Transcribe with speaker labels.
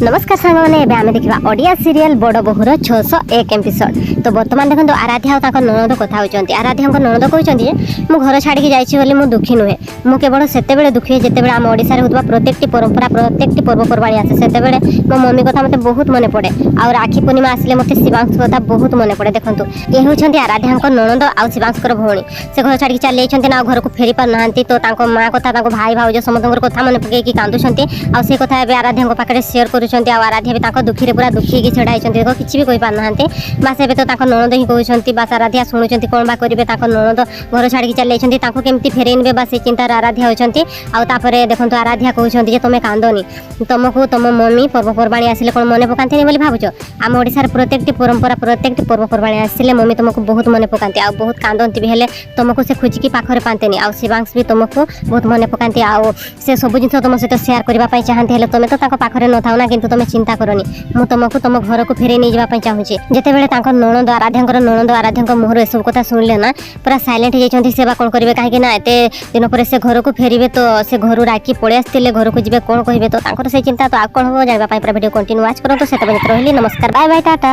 Speaker 1: ନମସ୍କାର ସାଙ୍ଗମାନେ, ଏବେ ଆମେ ଦେଖିବା ଓଡ଼ିଆ ସିରିଏଲ ବଡ଼ ବୋହୂର 601 ଏପିସୋଡ୍। ତ ବର୍ତ୍ତମାନ ଦେଖନ୍ତୁ, ଆରାଧ୍ୟା ଆଉ ତାଙ୍କ ନଣନ୍ଦ କଥା ହେଉଛନ୍ତି। ଆରାଧ୍ୟାଙ୍କ ନଣନ୍ଦ କହୁଛନ୍ତି ଯେ ମୁଁ ଘର ଛାଡ଼ିକି ଯାଇଛି ବୋଲି ମୁଁ ଦୁଃଖୀ ନୁହେଁ। ମୁଁ କେବଳ ସେତେବେଳେ ଦୁଃଖୀ ହୁଏ, ଯେତେବେଳେ ଆମ ଓଡ଼ିଶାରେ ହେଉଥିବା ପ୍ରତ୍ୟେକଟି ପରମ୍ପରା, ପ୍ରତ୍ୟେକଟି ପର୍ବପର୍ବାଣି ଆସେ। ସେତେବେଳେ ମୋ ମମି କଥା ମୋତେ ବହୁତ ମନେ ପଡ଼େ ଆଉ ରାକ୍ଷୀ ପୂର୍ଣ୍ଣିମା ଆସିଲେ ମୋତେ ଶିବାଂଶ କଥା ବହୁତ ମନେ ପଡ଼େ। ଦେଖନ୍ତୁ, ଏ ହେଉଛନ୍ତି ଆରାଧ୍ୟାଙ୍କ ନଣନ୍ଦ ଆଉ ଶିବାଂଶଙ୍କର ଭଉଣୀ। ସେ ଘର ଛାଡ଼ିକି ଚାଲି ଯାଇଛନ୍ତି ନା, ଆଉ ଘରକୁ ଫେରି ପାରୁନାହାନ୍ତି। ତ ତାଙ୍କ ମା କଥା, ତାଙ୍କ ଭାଇ ଭାଉଜ ସମସ୍ତଙ୍କର କଥା ମନେ ପକେଇକି କାନ୍ଦୁଛନ୍ତି ଆଉ ସେ କଥା ଏବେ ଆରାଧ୍ୟାଙ୍କ ପାଖରେ ସେୟାର କରୁଛନ୍ତି। ଆଉ ଆରାଧ୍ୟା ବି ତାଙ୍କ ଦୁଃଖୀରେ ପୁରା ଦୁଃଖୀ ହେଇକି ଛିଡ଼ା ହେଇଛନ୍ତି। ଦେଖ, କିଛି ବି କହିପାରୁନାହାନ୍ତି। ବାସ୍, ଏବେ ତ ତାଙ୍କ ନଣନ୍ଦ ହିଁ କହୁଛନ୍ତି। ବାସ୍, ଆରାଧ୍ୟା ଶୁଣୁଛନ୍ତି। କ'ଣ ବା କରିବେ? ତାଙ୍କ ନଣନ୍ଦ ଘର ଛାଡ଼ିକି ଚାଲି ଯାଇଛନ୍ତି, ତାଙ୍କୁ କେମିତି ଫେରେଇ ନେବେ, ବା ସେ ଚିନ୍ତାରେ ଆରାଧ୍ୟା ଅଛନ୍ତି। ଆଉ ତାପରେ ଦେଖନ୍ତୁ, ଆରାଧ୍ୟା କହୁଛନ୍ତି ଯେ ତମେ କାନ୍ଦନି। ତମକୁ ତମ ମମି ପର୍ବପର୍ବାଣି ଆସିଲେ କ'ଣ ମନେ ପକାନ୍ତିନି ବୋଲି ଭାବୁଛ? ଆମ ଓଡ଼ିଶାର ପ୍ରତ୍ୟେକଟି ପରମ୍ପରା, ପ୍ରତ୍ୟେକଟି ପର୍ବପର୍ବାଣି ଆସିଲେ ମମି ତମକୁ ବହୁତ ମନେ ପକାନ୍ତି ଆଉ ବହୁତ କାନ୍ଦନ୍ତି ବି। ହେଲେ ତମକୁ ସେ ଖୋଜିକି ପାଖରେ ପାଆନ୍ତିନି। ଆଉ ଶିବାଂଶ ବି ତମକୁ ବହୁତ ମନେ ପକାନ୍ତି ଆଉ ସେ ସବୁ ଜିନିଷ ତମ ସହିତ ସେୟାର କରିବା ପାଇଁ ଚାହାନ୍ତି। ହେଲେ ତମେ ତ ତାଙ୍କ ପାଖରେ ନଥାଉ ନା। କିନ୍ତୁ ତମେ ଚିନ୍ତା କରନି, ମୁଁ ତମକୁ ତମ ଘରକୁ ଫେରେଇ ନେଇଯିବା ପାଇଁ ଚାହୁଁଛି। ଯେତେବେଳେ ତାଙ୍କ ନଣନ୍ଦ, ଆରାଧ୍ୟାଙ୍କର ନଣନ୍ଦ ଆରାଧ୍ୟାଙ୍କ ମୁହଁରୁ ଏସବୁ କଥା ଶୁଣିଲେ ନା, ପୁରା ସାଇଲେଣ୍ଟ ହେଇଯାଇଛନ୍ତି। ସେ ବା କ'ଣ କରିବେ? କାହିଁକି ନା ଏତେ ଦିନ ପରେ ସେ ଘରକୁ ଫେରିବେ। ତ ସେ ଘରୁ ରାଗି ପଳେଇ ଆସିଥିଲେ, ଘରକୁ ଯିବେ, କ'ଣ କହିବେ? ତ ତାଙ୍କର ସେଇ ଚିନ୍ତା। ତ ଆଉ କ'ଣ ହେବ, ଜାଣିବା ପାଇଁ ପୁରା ଭିଡ଼ିଓ କଣ୍ଟିନ୍ୟୁ ୱାଚ୍ କରନ୍ତୁ। ସେତେବେଳେ ରହିଲି, ନମସ୍କାର, ବାଏ ବାଏ, ଟାଟା।